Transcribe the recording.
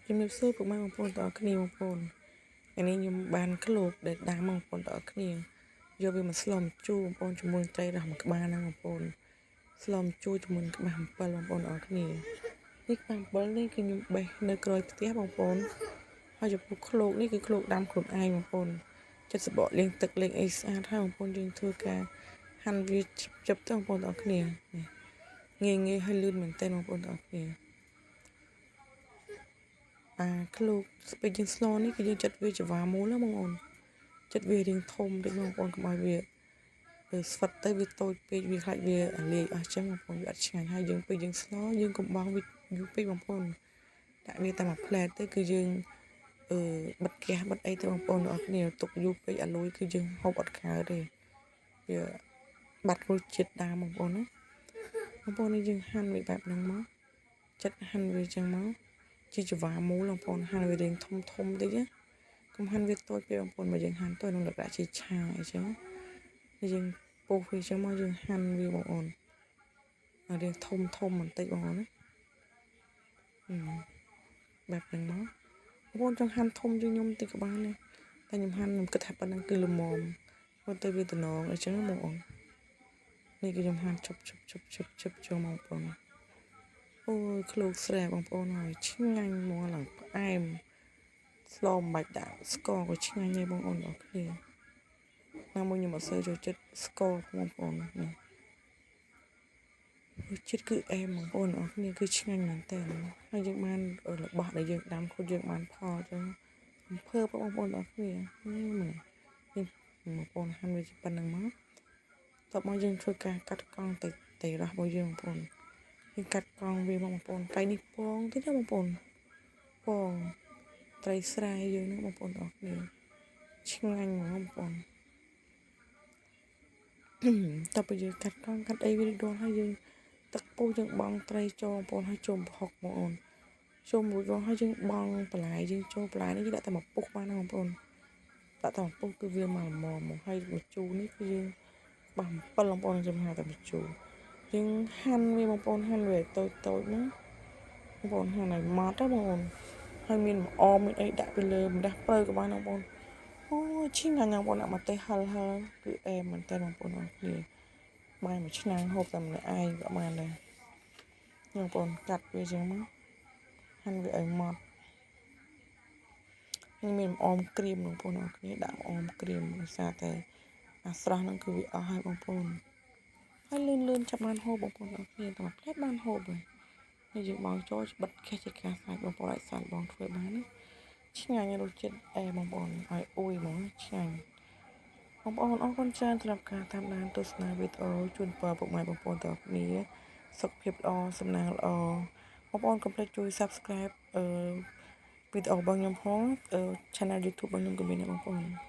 ជំរាបសួរពុកម៉ែបងប្អូនទាំងអស់គ្នាបងប្អូនថ្ងៃនេះខ្ញុំបានឃ្លោកដែលដាំបងប្អូនទាំងអស់គ្នាយកវាមកស្លម្ជូរបងប្អូនជាមួយនឹងត្រីរស់មួយក្បាលហ្នឹងបងប្អូនស្លម្ជូរជាមួយនឹងក្បាសអំពិលបងប្អូនទាំងអស់គ្នានេះក្បាសអំពិលនេះគឺខ្ញុំបេះនៅក្រោយផ្ទះបងប្អូនហើយចំពោះឃ្លោកនេះគឺឃ្លោកដាំខ្លួនឯងបងប្អូនចិត្តសបកលាងទឹកលាងអីស្អាតហើយបងប្អូនយើងធ្វើការហាន់វាជិបទៅបងប្អូនទាំងអស់គ្នានេះងាយងាយហើយលឿនមែនទែនបងប្អូនទាំងអស់គ្នា អាឃ្លោកស្ពេចយើងស្លនេះគឺយើងចិត្តវាចង្វាមូលណាបងប្អូនចិត្តវារៀងធំតិចបងប្អូនកុំឲ្យវាទៅស្វិតទៅវាតូចពេកវាខ្លាចវាលាយអស់ចឹងបងប្អូនវាអត់ឆ្ងាញ់ហើយយើងពេលយើងស្លយើងកុំបង់វាយូរពេកបងប្អូនដាក់វាតែមួយផ្លែតទៅគឺយើងអឺបិទហ្គាសបិទអីទៅបងប្អូនទាំងអស់គ្នាទុកយូរពេកអាលួយគឺយើងហូបអត់កើតទេវាបាត់រសជាតិដើមបងប្អូនណាបងប្អូននេះយើងហាន់វាបែបហ្នឹងមកចិត្តហាន់វាចឹងមក ជាចង្វាមូលបងប្អូនហាន់វារៀងធំធំតិចណាកុំហាន់វាតូចពេកបងប្អូនមកយើងហាន់តូចនឹងលក្ខណៈជាឆាអីចឹងយើងពុះវាចឹងមកយើងហាន់វាបងប្អូនរៀងធំធំបន្តិចបងប្អូនណាបែបហ្នឹងមកបងប្អូនចង់ហាន់ធំជាងខ្ញុំតិចក៏បានដែរតែខ្ញុំហាន់ខ្ញុំគិតថាប៉ុណ្ណឹងគឺល្មមមើលទៅវាតំណងអីចឹងបងប្អូននេះគឺខ្ញុំហាន់ជប់ជប់ជប់ជប់ជប់ចូលមកបងប្អូនអូយឃ្លោកស្រែបងប្អូនហើយឆ្ងាញ់មកឡើងផ្អែមស្លមិនបាច់ដាក់ស្ករក៏ឆ្ងាញ់ដែរបងប្អូនអរគ្នាណាមួយខ្ញុំអត់សូវចូលចិត្តស្ករបងប្អូននេះរសជាតិគឺអែមបងប្អូនអរគ្នាគឺឆ្ងាញ់មែនតើហើយយើងបានរបស់ដែលយើងដាំខ្លួនយើងបានផលចឹងអំភើបបងប្អូនអរគ្នានេះមើលយើងបងប្អូនហាន់វាប៉ុណ្្នឹងមកតបមកយើងធ្វើការកាត់កង់ទៅតេរ៉ាស់របស់យើងបងប្អូនយើងកាត់កង់វាមកបងប្អូនត្រីនេះពងតិចណាបងប្អូនពងត្រីស្រែយើងហ្នឹងបងប្អូនទាំងអស់គ្នាឆ្ងាញ់ហ្មងបងប្អូនតទៅយើងកាត់កង់កាត់អីវារួចរាល់ហើយយើងទឹកពុះយើងបង់ត្រីចូលបងប្អូនហើយចូលប្រហុកបងប្អូនចូលរួចរាល់ហើយយើងបង់បន្លែយើងចូលបន្លែនេះយើងដាក់តែមួយពុះបានណាបងប្អូនដាក់តែមួយពុះគឺវាមកល្មមមកហើយម្ជូរនេះគឺយើងបាសអំពិលបងប្អូនខ្ញុំហៅតែម្ជូរយើងហាន់វាបងប្អូនហាន់វាឲ្យតូចតូចមកបងប្អូនហាន់ឲ្យម៉ត់ណាបងប្អូនហើយមានម្អមមានអីដាក់ពីលើម្រះព្រៅក៏បានបងប្អូនអូឈីងាញ់បងប្អូនដាក់ម្ទេសហិលហិលគឺអែមមែនតើបងប្អូនអរគ្នាបាយមួយឆ្នាំងហូបតែម្នាក់ឯងក៏បានដែរបងប្អូនកាត់វាចឹងមកហាន់វាឲ្យម៉ត់នេះមានម្អមក្រៀមបងប្អូនអរគ្នាដាក់ម្អមក្រៀមដោយសារតែអាស្រស់ហ្នឹងគឺវាអស់ហើយបងប្អូនហើយលឿនលឿនចាប់បានហូបបងប្អូនអរគ្នាតែមួយផ្លែតបានហូបហើយនេះយើងបងចូលបិទខេះជាការសាច់បងប្អូនអាចសាច់បងធ្វើបានណាឆ្ងាញ់រសជាតិអែបងប្អូនឲ្យអ៊ុយហ្មងឆ្ងាញ់បងប្អូនអរគុណច្រើនសម្រាប់ការតាមដានទស្សនាវីដេអូជូនពរពុកម៉ែបងប្អូនទាំងអស់គ្នាសុខភាពល្អសំណាងល្អបងប្អូនកុំភ្លេចជួយ Subscribe អឺវីដេអូរបស់ខ្ញុំផង Channel YouTube របស់ខ្ញុំក៏មានដែរបងប្អូន។